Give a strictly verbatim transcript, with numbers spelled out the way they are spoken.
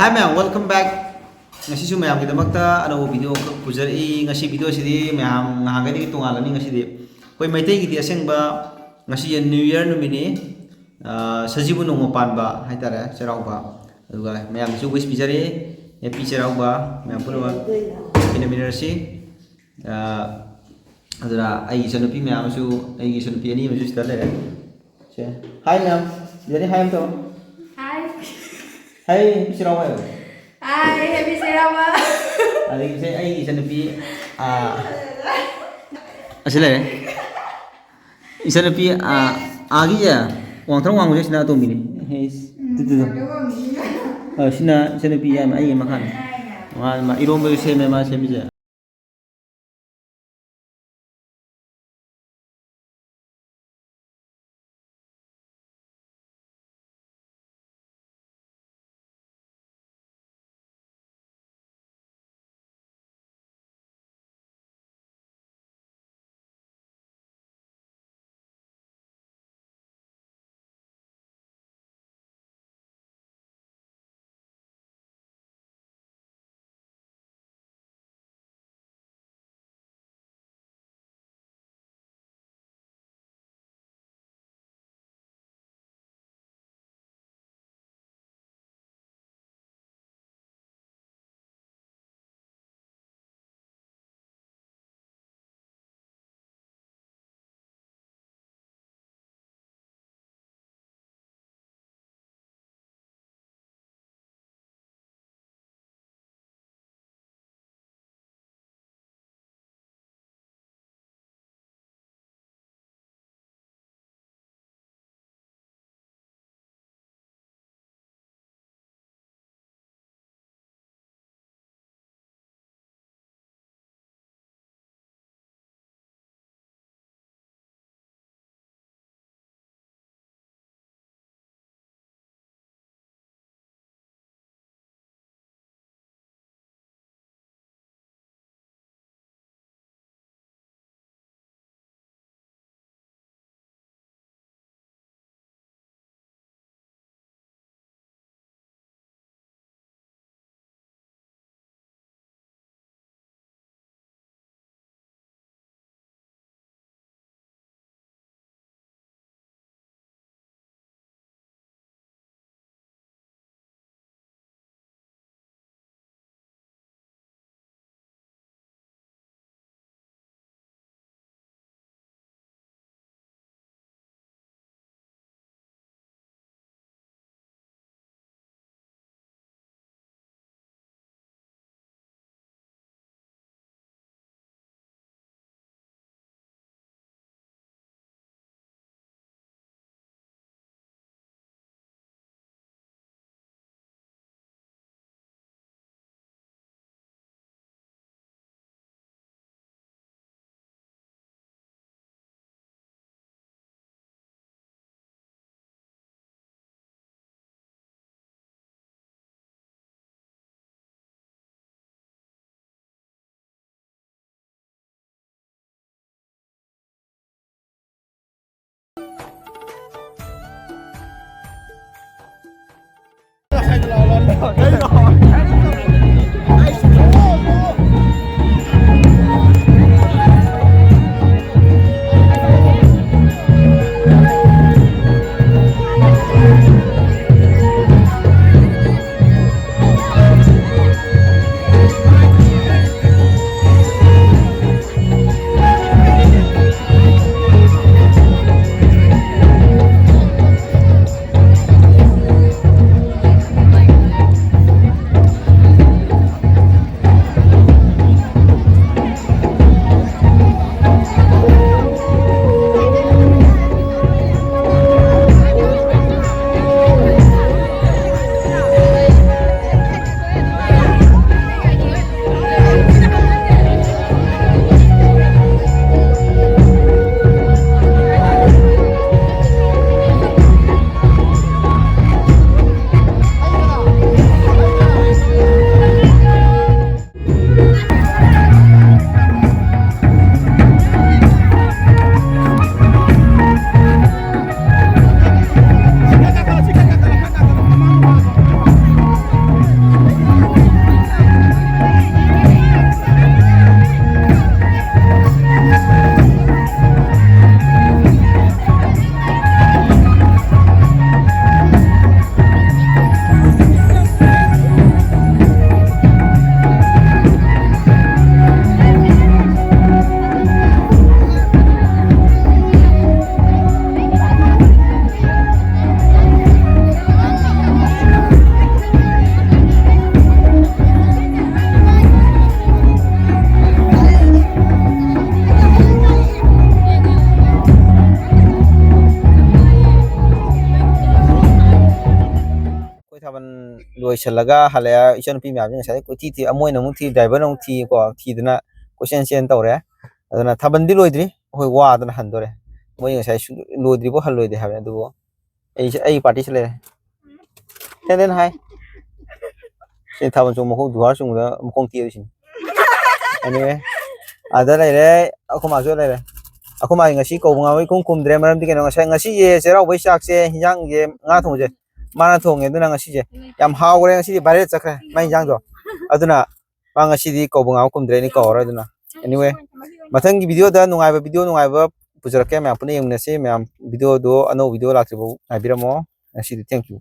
Hi ꯃꯌꯥꯝ, welcome back. ꯉꯁꯤꯁꯨ ꯃꯌꯥꯝꯒꯤꯗꯃꯛꯇ ꯑꯅꯧꯕ video ꯑꯃꯈꯛ ꯄꯨꯖꯔꯛꯏ꯫ ꯉꯁꯤ video ꯁꯤꯗꯤ ꯃꯌꯥꯝ ꯉꯍꯥꯟꯈꯩꯗꯒꯤ ꯇꯣꯉꯥꯜꯂꯅꯤ ꯉꯁꯤꯗꯤ꯫ ꯑꯩꯈꯣꯏ ꯃꯩꯇꯩꯒꯤꯗꯤ ꯑꯁꯦꯡꯕ ꯉꯁꯤ New Year ꯅꯨꯃꯤꯠꯅꯤ꯫ ꯑꯥ, ꯁꯖꯤꯕꯨ ꯅꯣꯡꯃ ꯄꯥꯟꯕ ꯍꯥꯏꯇꯥꯔꯦ, ꯆꯩꯔꯥꯎꯕ꯫ ꯑꯗꯨꯒ ꯃꯌꯥꯝꯗꯁꯨ wish ꯄꯤꯖꯔꯤ, happy ꯆꯩꯔꯥꯎꯕ, ꯃꯌꯥꯝ ꯄꯨꯝꯅꯃꯛ ꯊꯦꯡꯅꯃꯤꯟꯅꯔꯁꯤ꯫ ꯑꯥ, ꯑꯗꯨꯅ ꯑꯩꯒꯤ ꯏꯆꯟꯅꯨꯄꯤ ꯃꯌꯥꯝ ꯑꯃꯁꯨ, ꯑꯩꯒꯤ ꯏꯆꯟꯅꯨꯄꯤ ꯑꯅꯤ ꯑꯃꯁꯨ ꯁꯤꯗ ꯂꯩꯔꯦ꯫ ꯁꯦ, hi ꯃꯌꯥꯝ, ꯁꯤꯗꯗꯤ hi ꯑꯃ ꯇꯧ꯫ Hi꯫ Hi, happy ꯆꯩꯔꯥꯎꯕ ꯍꯥꯏꯌꯣ꯫ Hi, happy ꯆꯩꯔꯥꯎꯕ꯫ ꯑꯗꯒꯤ ꯁꯦ, ꯑꯩꯒꯤ ꯏꯆꯟꯅꯨꯄꯤ, ꯑꯥ, ꯑꯁꯤ ꯂꯩꯔꯦ꯫ ꯏꯆꯟꯅꯨꯄꯤ, ꯑꯥ, ꯑꯥꯒꯤꯁꯦ, ꯋꯥꯡꯊ꯭ꯔꯪ ꯋꯥꯡꯕꯁꯦ ꯁꯤꯅ ꯑꯇꯣꯝꯕꯤꯅꯤ꯫ ꯍꯦ, ꯏꯁ, ꯇꯨ, ꯇꯨ, ꯇꯨ꯫ ꯑꯥ, ꯁꯤꯅ ꯏꯆꯟꯅꯨꯄꯤ ꯌꯥꯏꯃ, ꯑꯩꯒꯤ ꯃꯈꯥꯅꯤ꯫ ꯃꯥ, ꯃꯥ ꯏꯔꯣꯝꯕꯁꯨ ꯁꯦꯝꯃꯦ, ꯃꯥ ꯁꯦꯝꯃꯤꯁꯦ꯫ ꯑꯩꯈꯣꯏ ꯊꯥꯕꯜ ꯂꯣꯏꯁꯤꯜꯂꯒ ꯍꯜꯂꯛꯑꯦ꯫ ꯏꯆꯟꯅꯨꯄꯤ ꯃꯌꯥꯝꯁꯦ ꯉꯁꯥꯏ ꯀꯣꯏꯊꯤ ꯊꯤ, ꯑꯃꯣꯏꯅ ꯑꯃꯨꯛ ꯊꯤ, ꯗ꯭ꯔꯥꯏꯚꯔꯅ ꯑꯃꯨꯛ ꯊꯤꯀꯣ, ꯊꯤꯗꯅ ꯀꯣꯏꯆꯦꯟ ꯆꯦꯟ ꯇꯧꯔꯦ꯫ ꯑꯗꯨꯅ ꯊꯥꯕꯜꯗꯤ ꯂꯣꯏꯗ꯭ꯔꯤ, ꯑꯩꯈꯣꯏ ꯋꯥꯗꯅ ꯍꯟꯗꯣꯔꯦ꯫ ꯃꯣꯏ ꯉꯁꯥꯏ ꯁꯨ-, ꯂꯣꯏꯗ꯭ꯔꯤꯕꯣ ꯍꯜꯂꯣꯏꯗꯦ ꯍꯥꯏꯕꯅꯤ꯫ ꯑꯗꯨꯕꯨ ꯑꯩꯁꯦ, ꯑꯩꯒꯤ ꯄꯥꯔꯇꯤꯁꯤ ꯂꯩꯔꯦ꯫ ꯇꯦꯟ ꯇꯦꯟ ꯍꯥꯏ꯫ ꯁꯤ ꯊꯥꯕꯜ ꯆꯣꯡꯕ ꯃꯈꯣꯡ, ꯖꯨꯍꯥꯔ ꯆꯣꯡꯕꯗ ꯃꯈꯣꯡ ꯇꯦꯛꯏꯁꯤꯅꯤ꯫ Anyway, ꯑꯗ ꯂꯩꯔꯦ, ꯑꯩꯈꯣꯏ ꯃꯥꯁꯨ ꯂꯩꯔꯦ꯫ ꯑꯩꯈꯣꯏ ꯃꯥꯒꯤ ꯉꯁꯤ ꯀꯧꯕ ꯉꯥꯡꯕ ꯏꯈꯨꯝ ꯈꯨꯝꯗ꯭ꯔꯦ꯫ ꯃꯔꯝꯗꯤ ꯀꯩꯅꯣ? ꯉꯁꯥꯏ, ꯉꯁꯤꯁꯦ ꯆꯩꯔꯥꯎꯕꯩ ꯆꯥꯛꯁꯦ, ꯍꯤꯟꯖꯥꯡꯁꯦ, ꯉꯥ ꯊꯣꯡꯕꯁꯦ, ꯃꯥꯅ ꯊꯣꯡꯉꯦ꯫ ꯑꯗꯨꯅ ꯉꯁꯤꯁꯦ ꯌꯥꯝ ꯍꯥꯎꯈ꯭ꯔꯦ꯫ ꯉꯁꯤꯗꯤ viral ꯆꯠꯈ꯭ꯔꯦ ꯃꯥꯏ ꯏꯟꯖꯥꯡꯗꯣ꯫ ꯑꯗꯨꯅ ꯃꯥ ꯉꯁꯤꯗꯤ ꯀꯧꯕ ꯉꯥꯡꯕ ꯈꯨꯝꯗ꯭ꯔꯦ, ꯑꯩꯅ ꯀꯧꯔꯔꯣꯏ꯫ ꯑꯗꯨꯅ anyway, ꯃꯊꯪꯒꯤ video ꯗ ꯅꯨꯡꯉꯥꯏꯕ video ꯅꯨꯡꯉꯥꯏꯕ ꯄꯨꯖꯔꯛꯀꯦ꯫ ꯃꯌꯥꯝ ꯄꯨꯟꯅ ꯌꯦꯡꯃꯤꯟꯅꯁꯤ꯫ ꯃꯌꯥꯝ video ꯗꯣ ꯑꯅꯧꯕ video ꯂꯥꯛꯇ꯭ꯔꯤꯐꯥꯎ ꯉꯥꯏꯕꯤꯔꯝꯃꯣ꯫ ꯉꯁꯤꯗꯤ thank you꯫